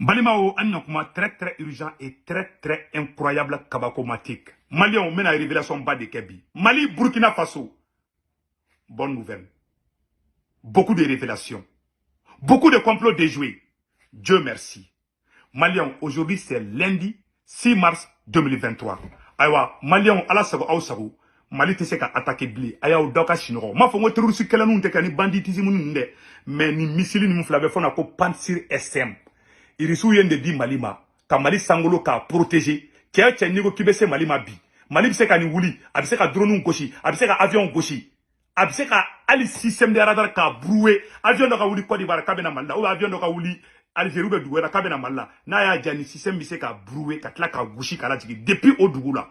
N balimaw, an na kuma très très urgent et très très incroyable, kabakomatique. Maliyɛnw, n bɛna révélation ba de kɛ bi. Mali, Burkina Faso, bonne nouvelle, beaucoup de révélations, beaucoup de complots déjoués, Dieu merci. Maliyɛnw, aujourd'hui c'est lundi 6 mars 2023. Ayiwa Maliyɛnw, Ala sago aw sago, Mali tɛ se ka attaquer bilen. A y'aw da ka sinɔgɔ. N m'a fɔ n ko terroriste kɛlɛninw tɛ kɛ ni banditisme ninnu dɛ, mais ni missile ninnu fila bɛ fɔ na ko Pantsir SM. Irisiw ye nin de di Mali ma ka Mali sankolo k'a protéger. Cɛ o cɛ, n'i ko k'i bɛ se Mali ma bi, Mali bɛ se ka nin wuli, a bɛ se ka drone gosi, a bɛ se ka avion gosi, a bɛ se ka hali système de radar k'a brouiller. Avion dɔ ka wuli Côte d'Ivoire k'a bɛ na Mali la, ou bien avion dɔ ka wuli Algérie ou bien dugu wɛrɛ k'a bɛ na Mali la, n'a y'a ja, ni système bɛ se ka brouiller ka tila k'a gosi k'a lajigin depuis o dugu la.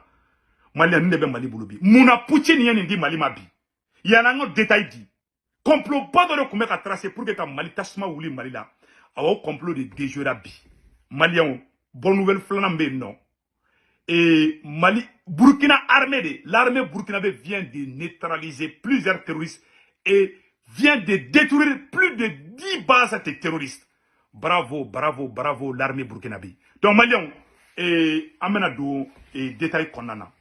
Maliyɛn, nin de bɛ Mali bolo bi. Mun na Poutine ye nin di Mali ma bi? Yanni an ka détail di, complot ba dɔ de tun bɛ ka tracer pour que ka Mali tasuma wuli Mali la. Awɔ, o complot de déjouera bi. Maliyɛnw, bonne nouvelle filanan bɛ yen nɔ. Et Mali, Burkina armée de, l'armée burkinabé vient de neutraliser plusieurs terroristes et vient de détruire plus de 10 bases de terroristes. Bravo, bravo, bravo l'armée burkinabé. Donc Maliens, et an bɛna don et détail kɔnɔna na.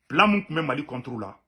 Plan mun tun bɛ Mali contre la,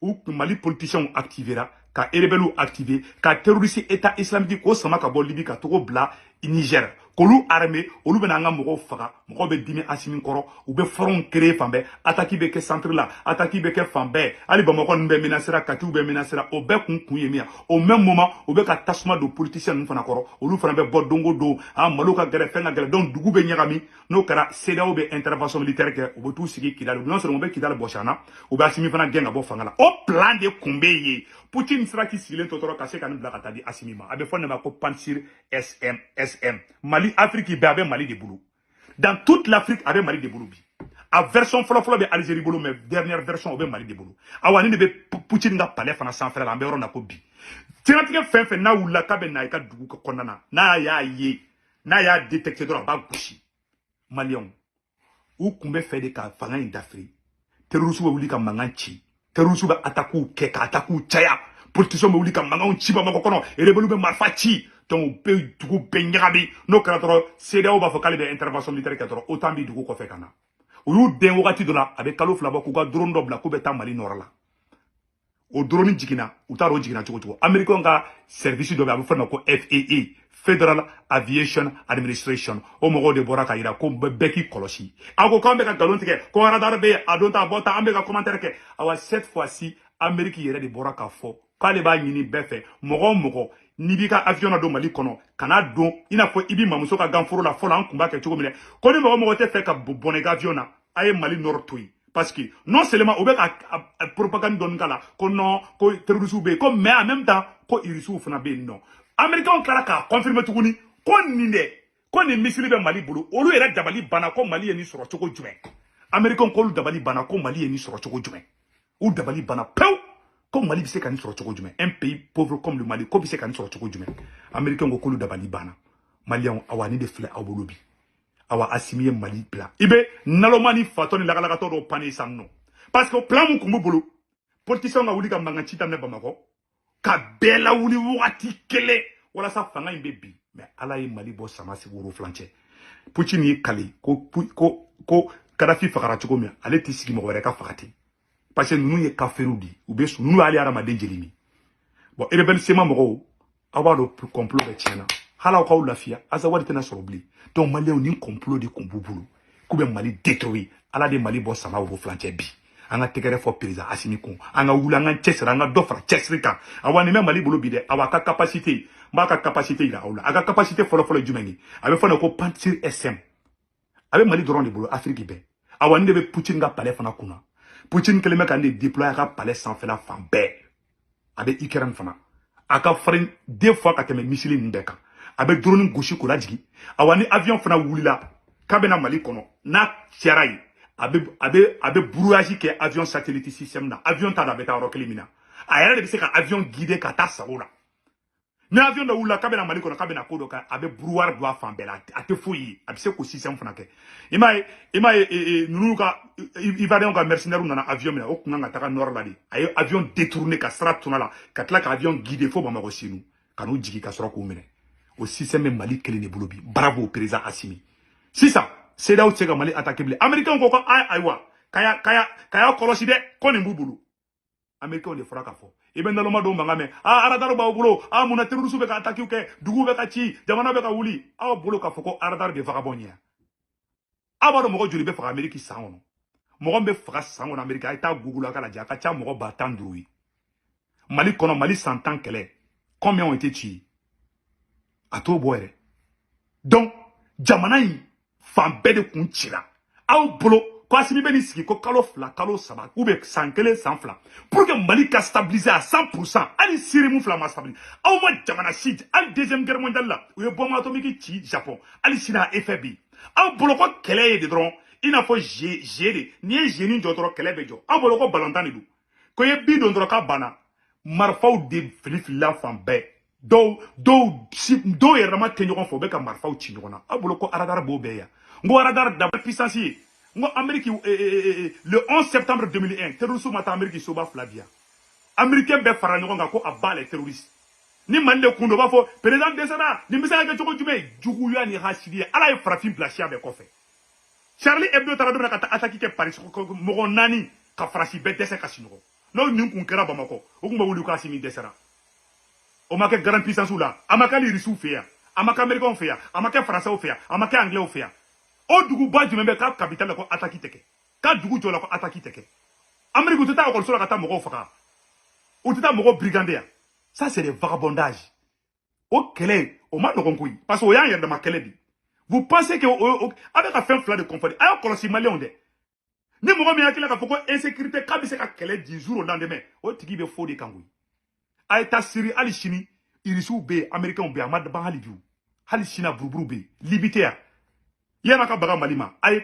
u tun Mali politiciens activera ka rebelles activer, ka terroriste État islamique k'o sama ka bɔ Libi ka togo bila Niger, k'olu armé, olu bɛna an ka mɔgɔw faga. Mɔgɔw bɛ dimi Asimi kɔrɔ, u bɛ front créer fan bɛɛ, attaque bɛ kɛ centre la, attaque bɛ kɛ fan bɛɛ, hali Bamakɔ ninnu bɛɛ menacera, Katiw bɛɛ menacera. O bɛɛ kun ye min ye, au même moment u bɛ ka tasuma don politiciens ninnu fana kɔrɔ. Olu fana bɛ bɔ don o don, a malo ka gɛlɛn, fɛn ka gɛlɛn, donc dugu bɛ ɲagami. N'o kɛra, CEDEAO bɛ intervention militaire kɛ, u bɛ t'u sigi Kidali. Non seulement u bɛ Kidali bɔsi an na, u bɛ Asimi fana gɛn ka bɔ fanga la. O plan de kun bɛ yen. Poutine sera k'i sigilen to dɔrɔn ka se ka nin bila ka taa di Asimi ma. A bɛ fɔ nin ma ko Pantsir SM SM. Mali, Afrique bɛɛ, a bɛ Mali de bolo. Dans toute l'Afrique, a bɛ Mali de bolo bi. A version fɔlɔ-fɔlɔ bɛ Algérie bolo, mais dernière version, o bɛ Mali de bolo. Awa, nin de bɛ Poutine ka palais fana sanfɛla la. An bɛ yɔrɔ na ko bi, diɲɛlatigɛ fɛn fɛn n'a wulila k'a bɛ na i ka dugu kɔnɔna na, n'a y'a ye, n'a y'a détecté dɔrɔn, a b'a gosi. Maliyɛnw, u kun bɛ fɛ de ka fanga in dafiri. Terroriste bɛ wuli ka mankan ci, terroriste bɛ attaque kɛ, ka attaque caya, politiciens bɛ wuli ka mankanw ci Bamakɔ kɔnɔ, rebelles bɛ marifa ci, donc u bɛ dugu bɛɛ ɲagami. N'o kɛra dɔrɔn, CEDEAO b'a fɔ k'ale bɛ intervention militaire kɛ dɔrɔn, OTAN bɛ dugu kɔfɛ ka na. U y'u den wagati dɔ la, a bɛ kalo 2 bɔ, k'u ka drone dɔ bila k'u bɛ taa Mali nord la. O drone jiginna, u t'a dɔn o jiginna cogo cogo. Américain ka service dɔ bɛ yen, a bɛ fɔ o ma ko FAA, Federal Aviation Administration. O mɔgɔw de bɔra ka yira ko bɛɛ k'i kɔlɔsi. A ko k'an bɛ ka nkalon tigɛ, ko radar bɛ yen, a don ta a bɔ ta, an bɛ ka commentaire kɛ. Awa, cette fois-ci, Amérique yɛrɛ de bɔra k'a fɔ k'ale b'a ɲini bɛɛ fɛ, mɔgɔ o mɔgɔ n'i b'i ka avion na don Mali kɔnɔ, kana don i n'a fɔ i b'i mamuso ka ganforo la. Fɔlɔ an tun b'a kɛ cogo min dɛ, ko ni mɔgɔ mɔgɔ tɛ fɛ ka bɔnɛ i ka avion na, a ye Mali nord to yen. Parce que non seulement u bɛ ka propagande dɔɔni k'a la ko non, ko terroristes bɛ yen ko, mais en même temps ko irisiw fana bɛ yen nɔ. Américains tilara k'a confirmer tuguni ko nin dɛ, ko nin missile bɛ Mali bolo. Olu yɛrɛ dabali banna ko Mali ye nin sɔrɔ cogo jumɛn. Américains k'olu dabali banna ko Mali ye nin sɔrɔ cogo jumɛn. U dabali banna pewu ko Mali bɛ se ka nin sɔrɔ cogo jumɛn, un pays pauvre comme le Mali, ko bɛ se ka nin sɔrɔ cogo jumɛn. Américains ko k'olu dabali banna. Maliyɛnw, awa, nin de filɛ aw bolo bi. Awa, Asimi ye Mali bila, i bɛ naloma ni fatɔ ni lakalakatɔ dɔw panne sisan nɔ, parce que plan mun kun b'u bolo, politiciens ka wuli ka mankan ci daminɛ Bamakɔ, ka bɛɛ lawuli wagati kelen walasa fanga in bɛ bin. Mais Ala ye Mali bɔ sama sigi woro furancɛ. Poutine y'i kale ko Kadafi fagara cogo min, ale t'i sigi mɔgɔ wɛrɛ ka faga ten, parce que ninnu ye kafiriw de ye, u bɛ sun, ninnu y'ale hadamaden jeli min. Bon, rebelle CMA mɔgɔw, aw b'a dɔn complot bɛ tiɲɛna. Hali aw k'aw lafiya, Azawadi tɛna sɔrɔ bilen. Donc Maliyɛnw, nin complot de kun b'u bolo k'u bɛ Mali détruire. Ala de Mali bɔ sama woro furancɛ bi. An ka tɛgɛrɛ fɔ président Asimi kun, an ka wuli, an ka cɛsiri, an ka dɔ fara cɛsiri kan. Awa, nin bɛ Mali bolo bi dɛ. Awa, a ka capacité, n b'a ka capacité yira aw la. A ka capacité fɔlɔ-fɔlɔ ye jumɛn ye? A bɛ fɔ nin ko Pantsir SM, a bɛ Mali dɔrɔn de bolo, Afiriki bɛɛ. Awa, nin de bɛ Poutine ka palais fana kunna. Poutine kɛlen bɛ ka nin de déployer a ka palais sanfɛla fan bɛɛ. A bɛ Ukraine fana. A ka farin deux fois ka tɛmɛ missile ninnu bɛɛ kan. A bɛ drone gosi k'o lajigin. Awa, ni avion fana wulila k'a bɛna Mali kɔnɔ, n'a cɛra yen, a bɛ brouillage kɛ avion satellite système na. Avion t'a dɔn a bɛ taa yɔrɔ kelen min na, a yɛrɛ de bɛ se ka avion guider ka taa sago la. Ni avion dɔ wulila k'a bɛna Mali kɔnɔ, k'a bɛna ko dɔ kɛ, a bɛ brouillard don a fan bɛɛ la, a tɛ foyi ye. A bɛ se k'o système fana kɛ. I m'a ye, i m'a ye, ninnu ka Ivoirien ka mercenaires nana avion minɛ, o kun kan ka taga nord la de. A ye avion détourner ka sira tuna la, ka tila ka avion guider fo Bamakɔ Senu, ka n'u jigin ka sɔrɔ k'u minɛ. O système bɛ Mali kelen de bolo bi. Bravo président Assimi. Sisan CEDEAO tɛ se ka Mali attaquer bilen. Américains ko ayiwa k'a y'a kɔlɔsi dɛ, ko nin b'u bolo. Américains de fɔra k'a fɔ. I bɛ naloma dɔw mankan mɛn, a radar b'aw bolo, a munna terroriste bɛ ka attaque kɛ, duguw bɛ ka ci, jamana bɛ ka wuli. Aw bolo k'a fɔ ko radar de vagabond ye. Aw b'a dɔn mɔgɔ joli bɛ faga Amérique san kɔnɔ? Mɔgɔ min bɛ faga san kɔnɔ Amérique, a ye taa Google a ka lajɛ, a ka ca mɔgɔ 15 000 ye. Mali kɔnɔ, Mali san 10 kɛlɛ, combien ont été tués? A t'o bɔ yɛrɛ. Donc jamana in fan bɛɛ de kun cira. Aw bolo ko Assimi bɛ nin sigi ko kalo 2, kalo 3, ou bien san 1, san 2, pour que Mali ka stabiliser à 100%. Hali Syrie mun fila ma stabiliser. Aw ma jamana si, hali deuxième guerre mondiale la, u ye bombe atomique ci Japon, hali sini a effet bɛ yen. Aw bolo ko kɛlɛ ye de dɔrɔn, i n'a fɔ jeu de, n'i ye jeu jɔ dɔrɔn, kɛlɛ bɛ jɔ. Aw bolo ko balontan de don, ko i ye bi don dɔrɔn k'a banna. Marifaw de fili filila fan bɛɛ. Dɔw si dɔw yɛrɛ dama tɛ ɲɔgɔn fɛ, u bɛ ka marifaw ci ɲɔgɔn na. Aw bolo ko radar b'o bɛɛ yan. N ko radar da puissance ye. N ko Amérique, le 11 septembre 2001, terroriste ma taa Amérique soba fila bi yan. Américain bɛɛ fara ɲɔgɔn kan ko à bas les terroristes. Ni Mali de kun don, u b'a fɔ président dɛsɛra. Nin bɛ se ka kɛ cogo jumɛn? Juguya ni hasidiya, Ala ye farafin bila siya bɛɛ kɔfɛ. Charlie Hebdo taara don min na ka taa attaque kɛ Paris, mɔgɔ 4 ka Faransi bɛɛ dɛsɛ ka sunɔgɔ. N'o nin kun kɛra Bamakɔ, o kun bɛ wuli k'Assimi dɛsɛra. O ma kɛ grande puissance la, a ma kɛ hali Russiw fɛ yan, a ma kɛ Américains fɛ yan, a ma kɛ Français fɛ yan, a ma kɛ Anglais fɛ yan. O duguba jumɛn bɛ k'a capitale la ko attaque tɛ kɛ, k'a dugu jɔ la ko attaque tɛ kɛ? Amérique, u tɛ taa ekɔliso la ka taa mɔgɔw faga, u tɛ taa mɔgɔw brigander yan. Ça, c'est des vagabondages. O kɛlɛ o ma nɔgɔn koyi, parce que o y'an yɛrɛ dama kɛlɛ de. Vous pensez que a bɛ ka fɛn fila de confondre. A y'a kɔlɔsi maliyɛnw dɛ. Ni mɔgɔ min hakili la k'a fɔ ko insécurité k'a bɛ se ka kɛlɛ du jour au lendemain, o tigi bɛ faux de kan koyi. A ye taa Syrie, hali sini Irisiw bɛ yen, Américains bɛ yen, a ma ban hali bi. Hali sini a buruburu bɛ yen. Libi tɛ yan. Yan'a ka baga Mali ma, a ye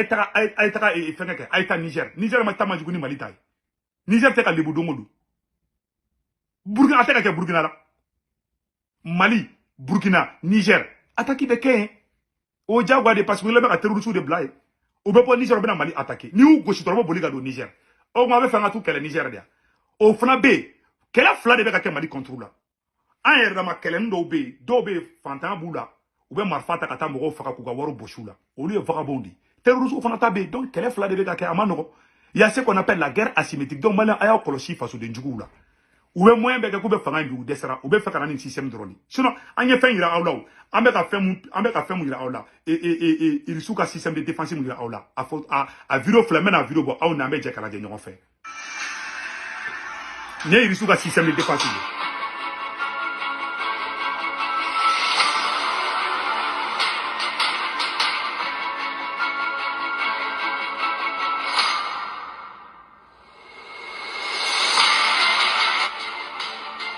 taga, a ye taga fɛnkɛ kɛ, a ye taa Niger. Niger ma taa ma jugu ni Mali ta ye. Niger tɛ ka lebu don o don. Burkina, a tɛ ka kɛ Burkina la. Mali, Burkina, Niger, attaque bɛ kɛ yen. O diyagoya de, parce que olu bɛ ka terroristes de bila yen. U bɛ bɔ Niger, u bɛ na Mali attaquer. N'i y'u gosi dɔrɔn, u bɛ boli ka don Niger. O tuma a bɛ fɛ an ka t'u kɛlɛ Niger de yan. O fana bɛ yen. Kɛlɛ fila de bɛ ka kɛ Mali contre la. An yɛrɛ dama kɛlɛnin dɔw bɛ yen, dɔw bɛ yen, fantanya b'u la, u bɛ marifa ta ka taa mɔgɔw faga k'u ka wari bɔsi u la. Olu ye vagabond de ye. Terroristes fana ta bɛ yen. Donc kɛlɛ fila de bɛ ka kɛ, a ma nɔgɔn. Il y a ce qu'on appelle la guerre asymétrique. Donc malien, a y'aw kɔlɔsi fasoden juguw la. U bɛ moyen bɛɛ kɛ k'u bɛ fanga in bi, u dɛsɛra. U bɛ fɛ ka na nin système dɔrɔn de. Sinon an ye fɛn yira aw la, o an bɛ ka fɛn mun, an bɛ ka fɛn mun yira aw la, Irisiw ka système de défense mun yira aw la. A fɔ a vidéo filɛ, n bɛna vidéo bɔ aw ni an bɛ jɛ ka lajɛ ɲɔgɔn fɛ. Nin ye Irisiw ka système de défense ye.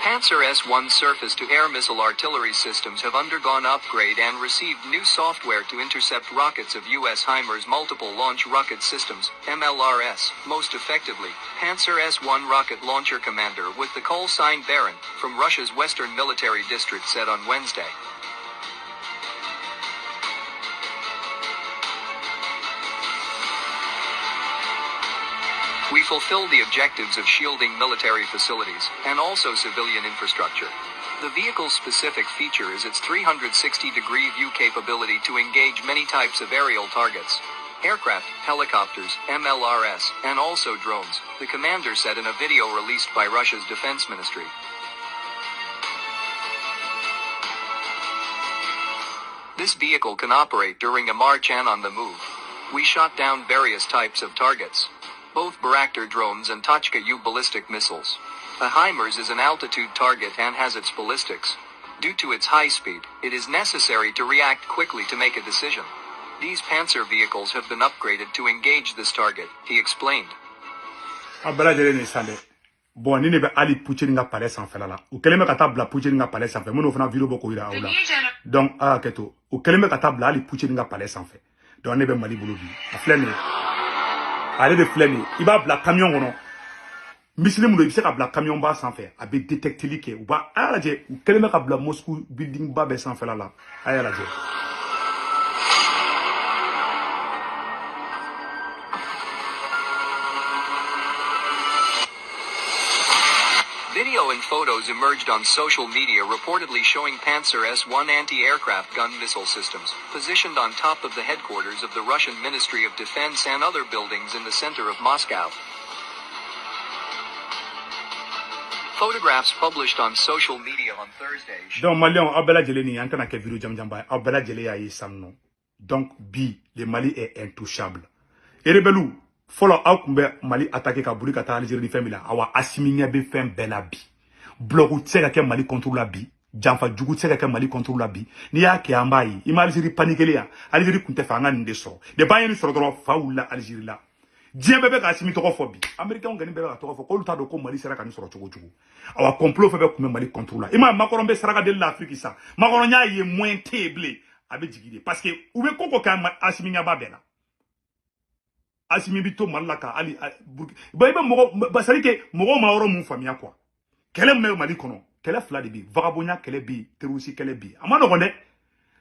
Pantsir S-1 surface-to-air missile artillery systems have undergone upgrade and received new software to intercept rockets of U.S. HIMARS multiple launch rocket systems, MLRS, most effectively. Pantsir S-1 rocket launcher commander with the call sign Baron, from Russia's Western Military District said on Wednesday. We fulfill the objectives of shielding military facilities and also civilian infrastructure. The vehicle's specific feature is its 360-degree view capability to engage many types of aerial targets. Aircraft, helicopters, MLRS, and also drones, the commander said in a video released by Russia's defense ministry. This vehicle can operate during a march and on the move. We shot down various types of targets. Both Bayraktar drones and Tochka-U ballistic missiles. A HIMARS is an altitude target and has its ballistics. Due to its high speed, it is necessary to react quickly to make a decision. These Pantsir vehicles have been upgraded to engage this target, he explained. A bɛɛ lajɛlen nin san dɛ. Bon, ni ne bɛ hali Poutine ka palais sanfɛla la, u kɛlen bɛ ka taa bila Poutine ka palais sanfɛ. Minnu fana vidéo bɔ k'o yira aw la. Donc a y'a kɛ to, u kɛlen bɛ ka taa bila hali Poutine ka palais sanfɛ. Donc ne bɛ Mali bolo bi, a filɛ nin ye, ale de filɛ nin ye. I b'a bila camion kɔnɔ, missile mun don, i bɛ se ka bila camion ba sanfɛ, a bɛ détecteli kɛ. U b'a, a y'a lajɛ, u kɛlen bɛ ka bila Moscou building ba bɛɛ sanfɛla la. A y'a lajɛ. Video Video and photos emerged on social media reportedly showing Pantsir S-1 anti-aircraft gun missile systems positioned on top of the headquarters of the Russian Ministry of Defense and other buildings in the center of Moscow. Photographs published on social media on Thursday. Donc, Maliens, aw bɛɛ lajɛlen ni an tɛna kɛ vidéo jamujanba ye, aw bɛɛ lajɛlen y'a ye sisan nɔ. Donc bi, le Mali est intouchable. Rebelle fɔlɔ, aw tun bɛ Mali attaquer ka boli ka taa Algérie ni fɛn min la, awa Assimi ɲɛ bɛ fɛn bɛɛ la bi. Bloc tɛ se ka kɛ Mali contre la bi, janfa jugu tɛ se ka kɛ Mali contre la bi. N'i y'a kɛ, an b'a ye. I ma Algérie paniquer yan? Algérie tun tɛ fɛ an ka nin de sɔrɔ. Depuis an ye nin sɔrɔ dɔrɔn, fa wulila Algérie la. Diɲɛ bɛɛ bɛ ka Assimi tɔgɔ fɔ bi. Américain kɔni bɛɛ bɛ ka tɔgɔ fɔ k'olu t'a dɔn ko Mali sera ka nin sɔrɔ cogo cogo. Awa complot fɛn bɛɛ tun bɛ Mali contre la. I m'a ye, Macron bɛ saraka deli la Afrique sa. Macron y'a ye moyen tɛ yen bilen, a bɛ jigin de, parce que u bɛ ko ko kɛ, Assimi ɲɛ b'a bɛɛ la. Assimi bi to Mali la ka hali bon, i bɛ mɔgɔ, c'est à dire que mɔgɔw ma yɔrɔ mun faamuya quoi. Kɛlɛ min bɛ Mali kɔnɔ, kɛlɛ fila de bɛ yen: vagabondya kɛlɛ bɛ yen, terroriste kɛlɛ bɛ yen. A ma nɔgɔn dɛ.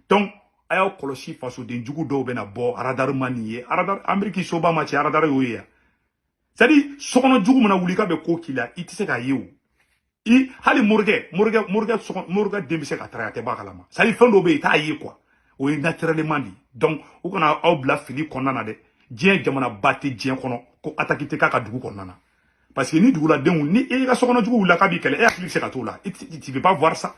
Donc a y'aw kɔlɔsi, fasoden jugu dɔw bɛna bɔ radar ma nin ye. Radar Amérique soba ma ci, radar y'o ye yan. C'est à dire sokɔnɔ jugu mana wuli k'a bɛ ko k'i la, i tɛ se k'a ye o. I hali morikɛ morikɛ den bɛ se ka taara, a tɛ bɔ a kalama. C'est à dire fɛn dɔw bɛ yen, i t'a ye quoi, o ye naturellement de. Donc u kana aw bila fili kɔnɔna na dɛ. Diɲɛ jamanaba tɛ diɲɛ kɔnɔ ko attaque tɛ k'a ka dugu kɔnɔna na, parce que ni duguladenw ni e ka sokɔnɔ jugu wulila k'a b'i kɛlɛ, e hakili bɛ se ka t'o la? Tu peux pas voir ça.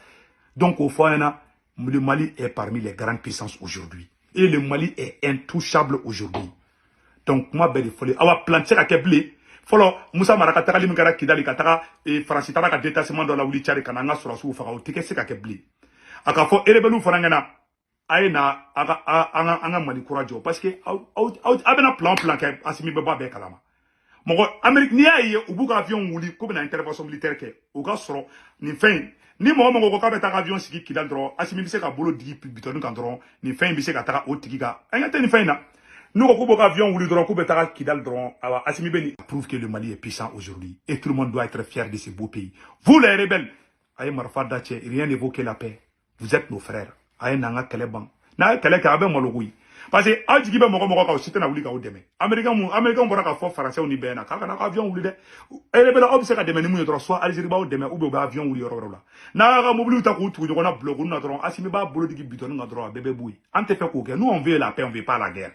Donc au fɔ an ɲɛna, le Mali est parmi les grandes puissances aujourd'hui et le Mali est intouchable aujourd'hui. Donc kuma bɛɛ de fɔlen, awa plan tɛ se ka kɛ bilen. Fɔlɔ, Musa Mara ka tagali min kɛra Kidali, ka taga Faransi taara ka détachement dɔ lawuli Tchad ka na an ka sɔrɔsiw faga, o tɛ kɛ se ka kɛ bilen. A ka fɔ rebelle fana ɲɛna, a ye na a ka an ka Mali kura jɔ, parce que aw aw aw bɛna plan plan kɛ, Assimi bɛ bɔ a bɛɛ kalama. Mɔgɔ Amérique, n'i y'a ye u b'u ka avion wuli k'u bɛna intervention militaire kɛ, u ka sɔrɔ nin fɛn in ni mɔgɔ mɔgɔ ko k'a bɛ taa avion sigi Kidali dɔrɔn, Assimi bɛ se ka bolo digi bitɔni kan dɔrɔn, nin fɛn in bɛ se ka taga o tigi kan. An ɲɛ tɛ nin fɛn in na. N'u ko k'u b'u ka avion wuli dɔrɔn k'u bɛ taga Kidali dɔrɔn, awa Assimi bɛ nin prouve que le Mali est puissant aujourd'hui et tout le monde doit être fier de ce beau pays. Vous les rebelles, a ye marifa da cɛ, rien ne vaut que la paix. Vous êtes nos frères. A ye n'an ka kɛlɛ ban. N'a ye kɛlɛ kɛ, a bɛ malo koyi, parce que aw jigi bɛ mɔgɔ mɔgɔ kan, o si tɛna wuli k'aw dɛmɛ. Américain mun, américain bɔra k'a fɔ français ni bɛɛ na k'a kana avion wuli dɛ. Rebelle, aw bɛ se ka dɛmɛ ni mun ye dɔrɔn? Soit Algérie b'aw dɛmɛ, ou bien u bɛ avion wuli yɔrɔ wɛrɛw la. N'a y'a ka mobiliw ta k'u tugu ɲɔgɔn na bulon na dɔrɔn, Assimi b'a bolo digi bitɔni kan dɔrɔn, a bɛɛ bɛ bɔ yen. An tɛ fɛ k'o kɛ. Nous, on veut la paix, on veut pas la guerre.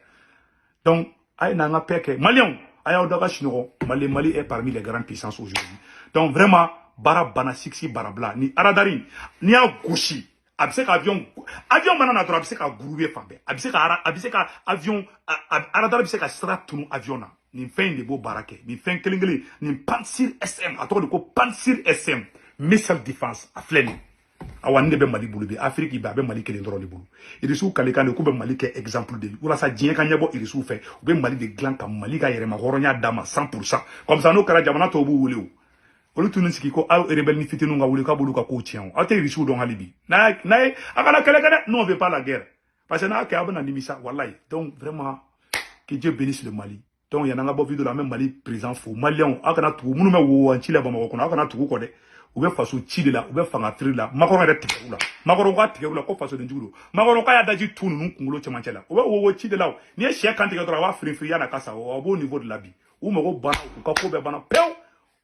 Donc a ye n'an ka paix kɛ. Maliyɛnw, a y'aw da ka sunɔgɔ. Mali est parmi les grandes puissances aujourd'hui. Donc vraiment, baara banna, siksi barabila ni radar n'i y'a gosi, a bɛ se ka avion mana na dɔrɔn, a bɛ se ka grouiller fan bɛɛ, a bɛ se ka avion radar bɛ se ka sira tunu avion na. Nin fɛn in de b'o baara kɛ, nin fɛn kelen kelen nin, Pantsir SM. A tɔgɔ de ko Pantsir SM missile defense. A filɛ nin, awa nin de bɛ Mali bolo bi. Afiriki bɛɛ, a bɛ Mali kelen dɔrɔn de bolo. Irisiw kalekan de k'u bɛ Mali kɛ exemple de ye walasa diɲɛ ka ɲɛbɔ irisiw fɛ. U bɛ Mali de dilan ka Mali ka yɛrɛma hɔrɔnya d'a ma 100%. Comme ça, n'o kɛra, jamana tɔw b'u wele. O olu tun sigi ko aw rebelle ni fitininw ka wuli k'a b'olu ka kow tiɲɛ. O aw tɛ irisiw dɔn hali bi. N'a ye a kana kɛlɛ kɛ dɛ. Nous, on veut pas la guerre, parce que n'a kɛ, aw bɛna nimisa walayi. Donc vraiment, que Dieu bénisse le Mali. Donc yan'an ka bɔ vidéo la, an bɛ Mali président fo. Maliyɛnw, aw kana tugu minnu bɛ wowanci la Bamakɔ kɔnɔ, aw kana tugu kɔ dɛ. U bɛ faso ci de la, u bɛ fanga firi la. Macron yɛrɛ tigɛ u la, Macron k'a tigɛ u la ko fasoden jugu don. Macron k'a y'a daji tu ninnu kunkolo cɛmancɛ la. U bɛ wowo ci de la. O n'i ye sɛ kan tigɛ dɔrɔn, a b'a firin firin yan'a ka sa. O b'o niveau de la bi. U mago banna, u ka ko bɛɛ banna pewu.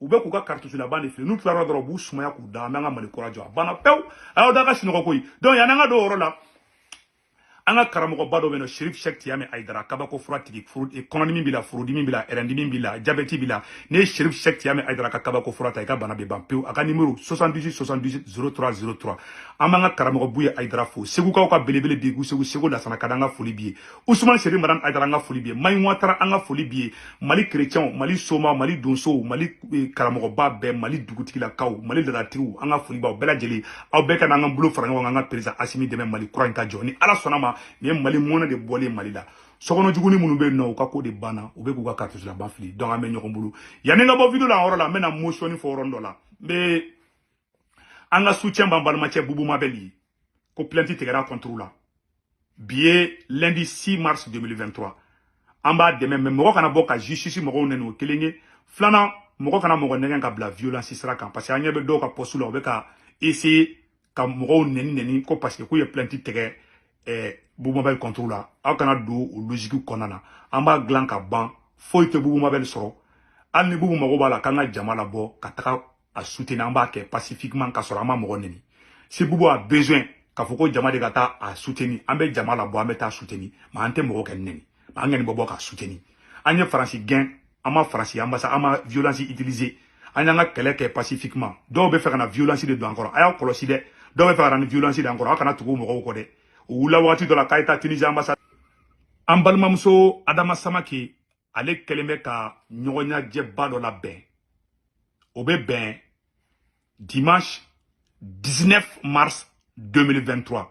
U bɛ k'u ka cartouche laban de fili. N'u tilara dɔrɔn, u b'u sumaya k'u da. An b'an ka Mali kura jɔ, a banna pewu. A y'aw da ka sunɔgɔ koyi. Donc yan'an ka don o yɔrɔ la, an ka karamɔgɔba dɔ bɛ yen nɔ, Cherif Cheick Tidiane Aïdara, kabako furatigi. Kɔnɔdimi b'i la, furudimi b'i la, ɛrɛndimi b'i la, diabète b'i la, n'i ye Cherif Cheick Tidiane Aïdara ka kabako fura ta, i ka bana bɛ ban pewu. A ka numéro 78 78 03 03. An b'an ka karamɔgɔ Buye Aïdara fo, Segukaw ka belebele bi Segu, Segu Lasana ka d'an ka foli b'i ye. Ousmane Cherif Madame Aïdara, an ka foli b'i ye. Mayi Ouattara, an ka foli b'i ye. Mali chrétien, Mali soma, Mali donsow, Mali karamɔgɔba bɛɛ, Mali dugutigilakaw, Mali ladatigiw, an ka foli b'aw bɛɛ lajɛlen. Aw bɛɛ ka n'an ka bolo fara ɲɔgɔn kan, an ka président Assimi dɛmɛ, Mali kura in ka jɔ. Ni Ala sɔnna ma, nin ye Mali mɔnɛ de bɔlen Mali la. Sokɔnɔ juguni minnu bɛ yen nɔ, u ka ko de banna, u bɛ k'u ka cartouche laban fili. Donc an bɛ ɲɔgɔn bolo. Yanni n ka bɔ vidéo la yɔrɔ la, n bɛna motion fɔ yɔrɔnin dɔ la. N bɛ an ka soutien b'an balimacɛ Boubou Mabel ye ko plainte tigɛra contre la. Bi ye lundi 6 mars 2023. An b'a dɛmɛ, mais mɔgɔ kana bɔ ka justice mɔgɔw nɛni, o kelen ye. Filanan, mɔgɔ kana mɔgɔ nɛgɛn ka bila violence sira kan, parce que an ɲɛ bɛ dɔw ka poste la, u bɛ ka essayer ka mɔgɔw nɛni nɛni ko parce que k'u ye plainte tigɛ Boubou Mabel contre la. Aw kana don o logique kɔnɔna na. An b'a dilan ka ban, foyi tɛ Boubou Mabel sɔrɔ. Hali ni Boubou mago b'a la k'an ka jama labɔ ka taga a soutenir, an b'a kɛ pacifiquement ka sɔrɔ an ma mɔgɔ neni. Si Boubou a besoin k'a fɔ ko jama de ka taa a soutenir, an bɛ jama labɔ, an bɛ taa soutenir, mais an tɛ mɔgɔ kɛ neni, mais an kɔni bɛ bɔ k'a soutenir. An ye Faransi gɛn, an ma Faransi ambassade, an ma violence utiliser, an y'an ka kɛlɛ kɛ pacifiquement. Dɔw bɛ fɛ ka na violence de don an kɔrɔ, a y'aw kɔlɔsi dɛ. Dɔw bɛ fɛ ka na ni violence de an kɔrɔ, aw kana tugu mɔgɔw kɔ dɛ. U wulila wagati dɔ la k'a ye taa Tunisie ambassade. An balimamuso Adama Samake, ale kɛlen bɛ ka ɲɔgɔn ɲɛjɛba dɔ labɛn. O bɛ bɛn dimanche 19 mars 2023,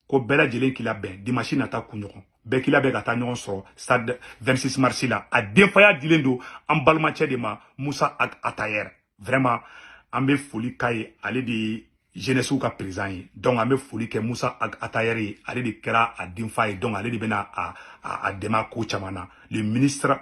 ko bɛɛ lajɛlen k'i labɛn dimanche nata kunɲɔgɔn, bɛɛ k'i labɛn ka taa ɲɔgɔn sɔrɔ stade 26 mars la. A denfaya dilen don an balimacɛ de ma, Musa Atayer. Vraiment, an bɛ foli k'a ye, ale de ye jeunesse ka président ye. Donc an bɛ foli kɛ Musa Atayer ye, ale de kɛra a denfa ye. Donc ale de bɛna a dɛmɛ a ko caman na, le ministre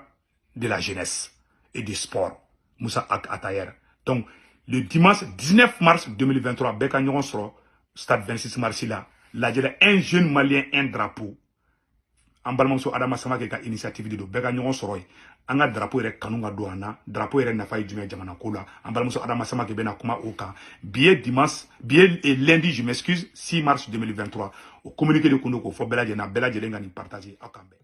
de la Jeunesse et du Sport, Moussa Atayer. Donc le dimanche 19 mars 2023, bɛɛ ka ɲɔgɔn sɔrɔ stade 26 mars la, lajɛrɛ "Un jeune Malien, un drapeau". An balimamuso Adama Samake ka initiative de don. Bɛɛ ka ɲɔgɔn sɔrɔ yen, an ka drapeau yɛrɛ kanu ka don an na. Drapeau yɛrɛ nafa ye jumɛn jamana ko la? An balimamuso Adama Samake bɛna kuma o kan. Bi ye dimanche, bi ye lundi, je m'excuse, 6 mars 2023. O communiqué de kun don k'o fɔ bɛɛ lajɛlen na. Bɛɛ lajɛlen ka nin partager. Aw k'an bɛn.